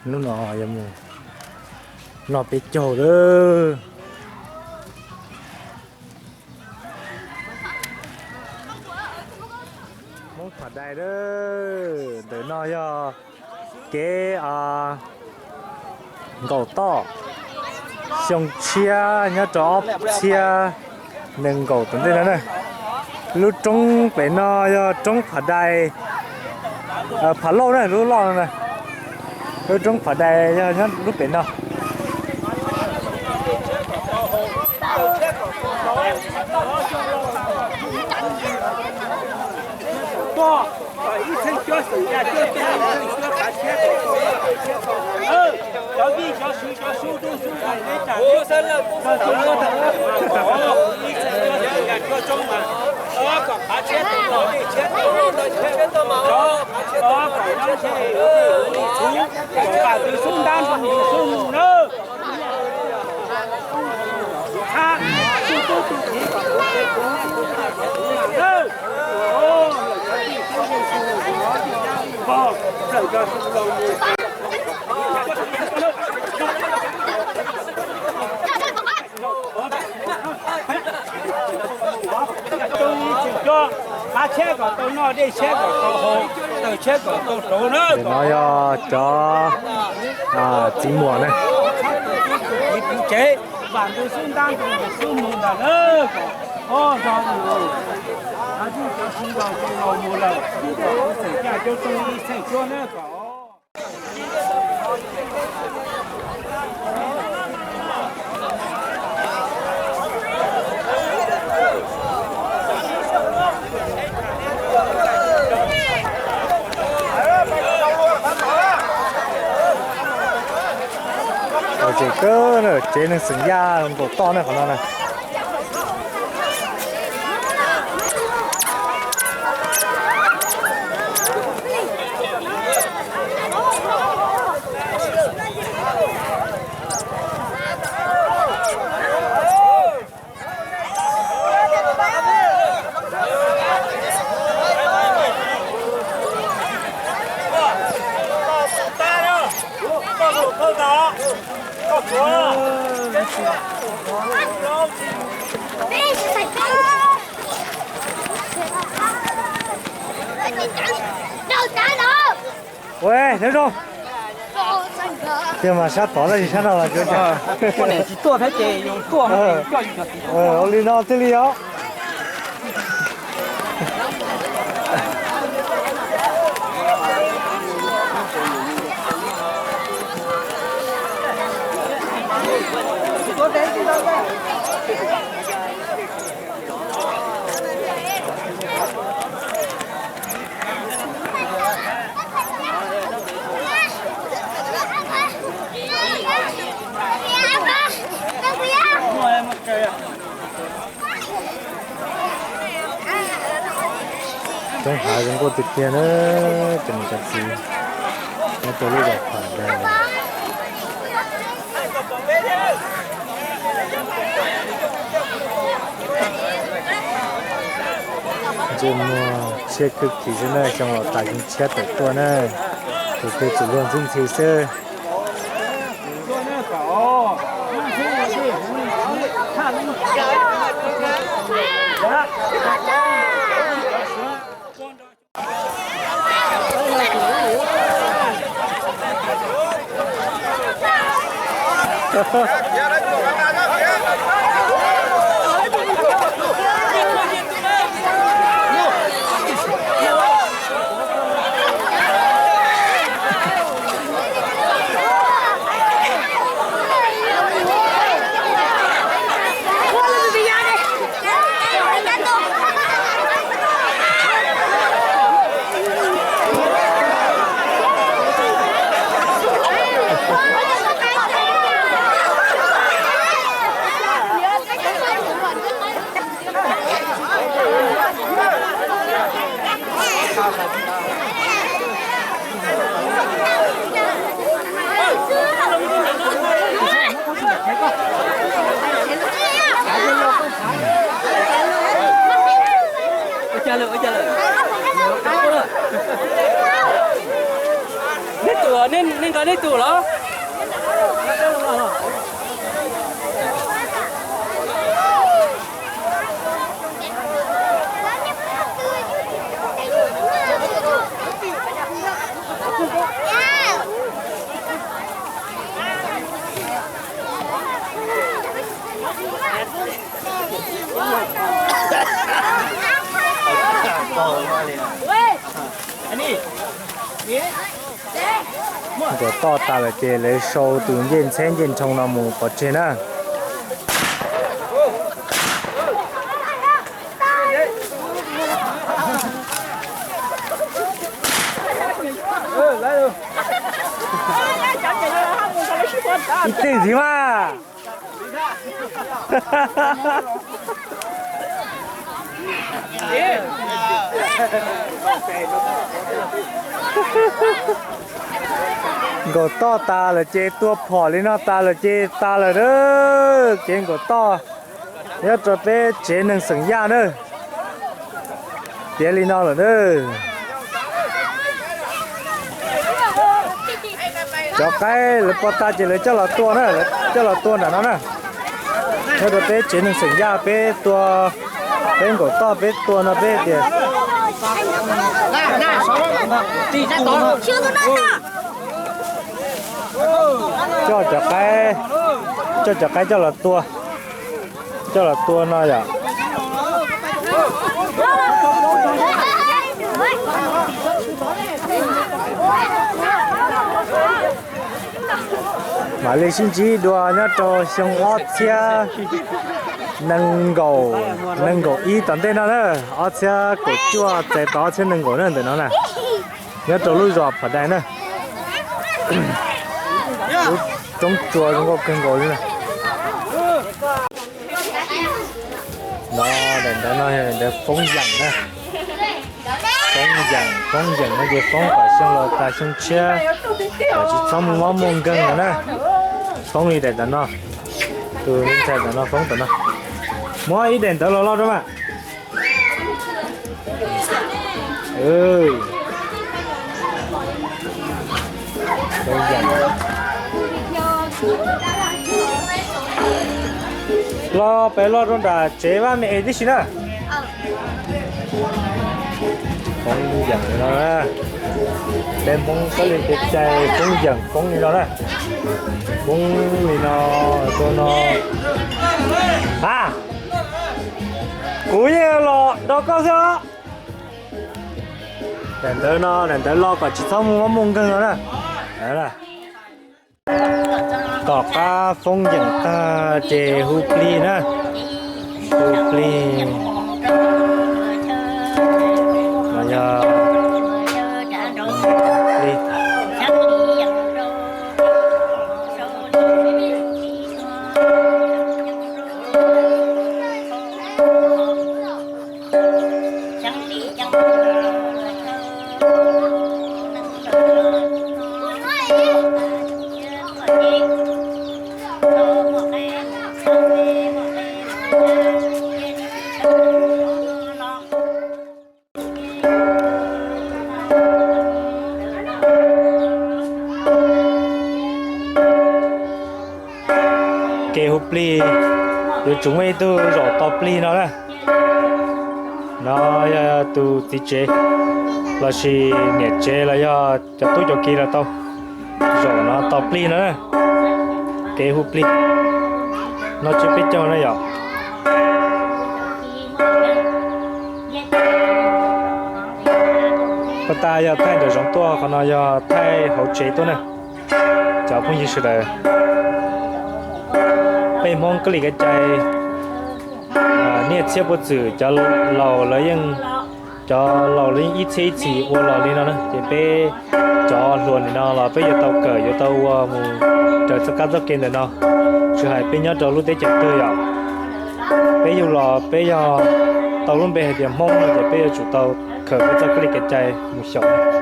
Hnub no yog mus noj peb caug lawm. Hmoob Pham Dais lawm, ntawm no yog kev nkaum toj, xyoo tshiab nyob rau ob txhiab nees nkaum tom ntej no na. Lub roob pem no yog roob Pham Dais, Pham Lauj na, lub loj no na. Lub roob Pham Dais yog nyob lub pem no. Qab tshiab kom tau noj, dej tshiab kom tau haus, taws tshiab kom tau rauv na. No yog cov txiv muam na. Tsev vam ntug xub ntab ntug xub mus ntag na. Kom ob zog mus, cov tsis laus tsis laus mus lawm, kom xeem caj coob coob ib txheej cuab na kom. Tsev kawg na, tsev neeg xeem Yaj nkaum toj na qhov no na. Ua, nyob zoo. Tiag mas sab tod tab sis sab no los tsis ua cas. Poj niam tsis tuaj thiab ces yus tuaj coj yus cov txiv tuaj. Ua li no thiaj li os. Roob hav zoo nkauj tiag tiag na, cov niam cov txiv nyob rau lub zos Pham Dais. Ntsej muag tshiab kawg kiag xwb na, xyoo laus tas xyoo tshiab tawm tuaj na, tus twg txwm luag ntxub ntxhi xwb. Neb tus neb Nkawd nej tus los? Nkaum toj tas lawm ces lawv sau tus ncej ntxheb ncej nrhoo no mus pov tseg na. Ib teg ntxiv mas. Nkaum toj tas lawm ces tua phom li no tas lawm ces tas lawm na. Kev nkaum toj nyob rau peb tsev neeg xeem Yaj na. Tiav li no lawm na. Cov qaib lawv pov tas ces lawv coj los tua na, lawv coj los tua nram no na. Nyob rau peb tsev neeg xeem Yaj peb tua, peb nkaum toj peb tua no peb tias coj cov qaib, coj cov qaib coj los tua, coj los tua no yom. Mam li sib ntsib dua nyob rau xyoo ob txhiab nees nkaum, nees nkaum ib tom ntej no na, ob txhiab kaum cuaj txais tau ob txhiab nees nkaum na ntawm no na, nyob rau lub zos Pham Dais na. Lub roob tsua zoo nkauj kawg nkaus li na. No daim ntawv no yog daim ntawv Foob Yeem na. Foob Yeem, Foob Yeem no ces foob kom xyoo laus tas xyoo tshiab, kom tsis txhob muaj mob muaj nkeeg no na. Foob li daim ntawv no, tus me ntxhais ntawm no foob ntawm no. Muab ib daim ntawv los loj rau mas. Los pem los rau nram tsev vaj me es tib si na. Foob Yeem li no na. Peb Hmoob koj li kev cai Foob Yeem foob li no na. Foob li no, tua no. A, kuv yeej los do koj xwb os. Daim ntawv no, daim ntawv los kom tsis txhob muaj mob muaj nkeeg no na. Tom qab Foob Yeem tag ces hu plig na. Hu plig. Los yog plig. Kev hu plig, yuav tsum muaj ib tug zaum tos plig no na. No yog tus txiv tsev lossis niam tsev los yog cov tub cov kiv los tau zaum no tos plig no na. Kev hu plig no tsis peb caug na yom. Puag ta yog thaij ntawm zoov tuaj, qhov no yog thaij hauv tsev tuaj na. Cov phooj ywg sawv daws, peb Hmoob koj li kev cai niaj txhiab puag txwm cov laus lawv yeej, cov laus lawv yeej ib txhiab ib txhis ua los li no na, ces peb cov hluas nim no los peb yuav tau kawm yuav tau ua mus raws txoj kab txoj kev ntawm no. Tsis hais peb nyob rau lub teb chaws twg yom, peb yug los peb yog tau lub npe hais tias Hmoob no ces peb yuav tsum tau khaws peb txoj kab li kev cai mus xyaum.